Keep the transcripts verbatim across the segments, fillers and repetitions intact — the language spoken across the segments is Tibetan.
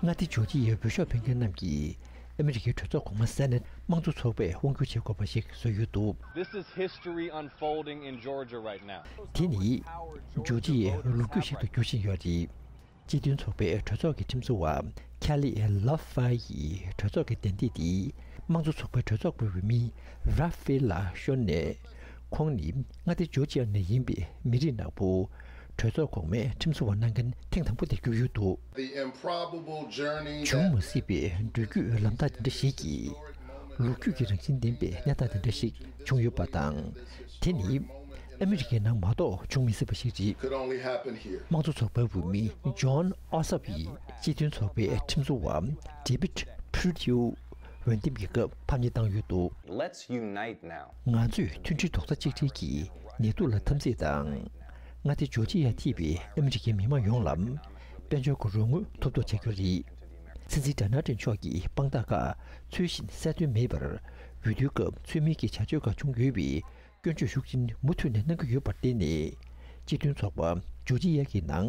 མངའ་སྡེ་ཇོར་ཇི་ཡའི་འོས་ཤོག་འཕེན་མཁན་རྣམས་ཀྱིས་ཨ་མི་རི་ཀའི་གྲོས་ཚོགས་གོང་མ་སེ་ནེ་ཊི་དམངས་གཙོ་ཚོགས་པས་དབང་སྒྱུར་བྱེད་དགོས་པ་ཞིག་བཟོ་ཡོད་འདུག། This is history unfolding in Georgia right now. དེ་ནི་ཇོར་ཇི་ཡའི་ལོ་རྒྱུས་ཤིག་ཏུ་འགྱུར་བཞིན་ཡོད་རེད། སྤྱི་མཐུན་ཚོགས་པའི་གྲོས་ཚོགས་ཀྱི་ཁྲིམས་བཟོ་བ་ཁེ་ལི་ལོ་ཧྥ་ཡིས་གྲོས་ཚོགས་ཀྱི་གདན་འདྲེན་དེ་དམངས་གཙོ་ཚོགས་པའི་གྲོས་ཚོགས་པའི་འོས་མི་རཱ་ཧྥེ་ལ་ཤོན་ནས། ཁོང་ནི་མངའ་སྡེ་ཇོར་ཇི་ཡ་ནས་ཡིན་པའི་མི་རིགས་ནག་པོ་གྲོས་ཚོགས་གོང་མའི་ཁྲིམས་བཟོ་བ་གནང་མཁན་ཐེངས་དང་པོ་དེ་གྱུར་ཡོད་འདུག། The improbable journey བྱུང་མ་སྲིད་པའི་འགྲུལ་སྐྱོད་ལམ་ཐག་དེ་འདྲ་ཞིག་གིས། ལོ་རྒྱུས་ཀྱི་རང་བཞིན་ལྡན་པའི་གནས་སྟངས་དེ་འདྲ་ཞིག་བྱུང་ཡོད་པ་དང་། དེ་ནི་ཨ་མི་རི་ཀའི་ནང་མ་གཏོགས་བྱུང་མི་སྲིད་པ་ཞིག་རེད། Could only happen here. དམངས་གཙོ་ཚོགས་པའི་འོས་མི་ཇོན་ཨོ་སབ་ཡིས་སྤྱི་མཐུན་ཚོགས་པའི་ཁྲིམས་བཟོ་བ་ཌེ་བིད་ཕུར་ཏིའུ་འོས་འདེམས་ཀྱི་སྐབས་ཕམ་ཉེས་བཏང་ཡོད་འདུག། Let's unite now. ང་ཚོས་མཐུན་སྒྲིལ་རྡོག་རྩ་གཅིག་སྒྲིལ་གྱིས་ནད་དུག་ལ་འཐབ་འཛིང་དང་། མངའ་སྡེ་ཇོར་ཇི་ཡ་ཐིབས་པའི་ཨ་མི་རི་ཀའི་མི་མང་ཡོངས་ལ་དཔལ་འབྱོར་གྱི་རོགས་དངུལ་ཐོབ་ཐབས་བྱ་རྒྱུ་རེད། སྲིད་འཛིན་ཌོ་ནལ་ཊམ་མཆོག་གིས་དཔང་རྟགས་ཁག་ཚུལ་བཞིན་གསལ་སྟོན་མེད་པར། འོས་བསྡུའི་སྐབས་ཚུལ་མིན་གྱི་བྱ་སྤྱོད་ཁག་བྱུང་ཡོད་པའི་སྐྱོན་བརྗོད་ཤུགས་ཆེན་མུ་མཐུད་ནས་གནང་གི་ཡོད་པར་བརྟེན་ནས། སྤྱི་མཐུན་ཚོགས་པ་ཇོར་ཇི་ཡ་གི་ནང་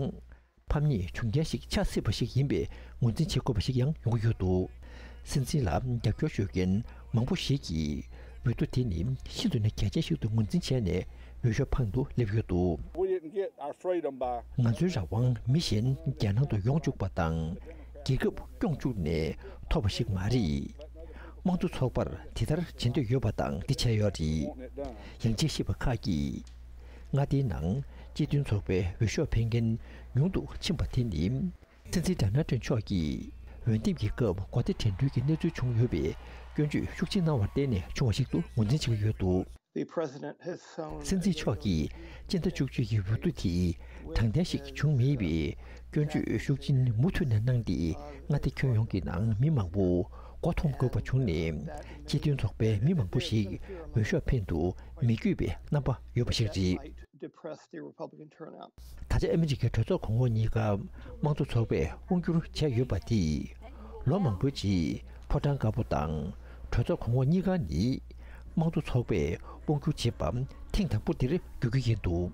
ཕམ་ཉེས་བྱུང་རྐྱེན་ཞིག་ཆགས་སྲིད་པ་ཞིག་ཡིན་པའི་ངོས་འཛིན་བྱེད་དགོས་པ་ཞིག་ཡང་ཡོང་གི་ཡོད་འདུག། སྲིད་འཛིན་ལ་རྒྱབ་སྐྱོར་ཞུ་མཁན་མང་པོ་ཞིག་གིས་འོས་བསྡུ་དེ་ནི་ཤིན་ཏུ་ནས་གལ་ཆེན་ཞིག་ཏུ་ངོས་འཛིན་བྱས་ནས་འོས་ཤོག་འཕངས་འདུག་སླེབས་ཡོད་འདུག། We didn't get our freedom by ང་ཚོའི་རང་དབང་མི་གཞན་རྒྱལ་ནང་དུ་ཡོང་བཅུག་པ་དང་། རྒྱལ་ཁབ་སྐྱོང་བཅུག་ནས་ཐོབ་པ་ཞིག་མ་རེད། དམངས་གཙོ་ཚོགས་པར་དེ་ལྟར་བྱེད་འདོད་ཡོད་པ་དང་འདི་བྱས་ཡོད་རེད། ཡང་དཔྱད་ཞིབ་པ་ཁག་གིས་མངའ་སྡེའི་ནང་སྤྱི་མཐུན་ཚོགས་པའི་འོས་ཤོག་འཕེན་མཁན་ཉུང་དུ་ཕྱིན་པ་དེ་ནི། སྲིད་འཛིན་ཌོ་ནལ་ཊམ་མཆོག་གིས་འོས་འདེམས་ཀྱི་སྐབས་གོ་བདེ་འགྲན་བསྡུར་གྱི་གནས་ཚུལ་བྱུང་ཡོད་པའི་སྐྱོན་བརྗོད་ཤུགས་ཆེན་གནང་བར་བརྟེན་ནས་བྱུང་བ་ཞིག་ཏུ་ངོས་འཛིན་བྱེད་ཀྱི་ཡོད་འདུག། The president has shown སྲིད་འཛིན་མཆོག་གིས་སྤྱི་ཟླ་བཅུ་གཅིག་གི་འོས་བསྡུ་དེ་དྲང་བདེན་ཞིག་བྱུང་མེད་པའི་སྐྱོན་བརྗོད་ཤུགས་ཆེན་མུ་མཐུད་ནས་གནང་སྟེ། མངའ་སྡེ་ཁྱོན་ཡོངས་ཀྱི་ནང་མི་མང་པོ་མགོ་འཐོམ་དགོས་པ་བྱུང་ནས། སྤྱི་མཐུན་ཚོགས་པའི་མི་མང་པོ་ཞིག་འོས་ཤོག་འཕེན་དུ་མི་འགྱོད་པའི་རྣམ་པ་ཡོད་པ་ཞིག་རེད། Depress the Republican turnout. ད་ཆ་ཨ་མི་རི་ཀའི་གྲོས་ཚོགས་གོང་འོག་གཉིས་ཀ་དམངས་གཙོ་ཚོགས་པས་དབང་བསྒྱུར་བྱས་ཡོད་པ་དེས། ལོ་མང་པོའི་རྗེས་ཕོ་བྲང་དཀར་པོ་དང་གྲོས་ཚོགས་གོང་འོག་གཉིས་ཀ་ནི་དམངས་གཙོ་ཚོགས་པས་དབང་བསྒྱུར་བྱེད་པ་ཐེངས་དང་པོ་འདིར་འགྱུར་གྱི་ཡིན་འདུག།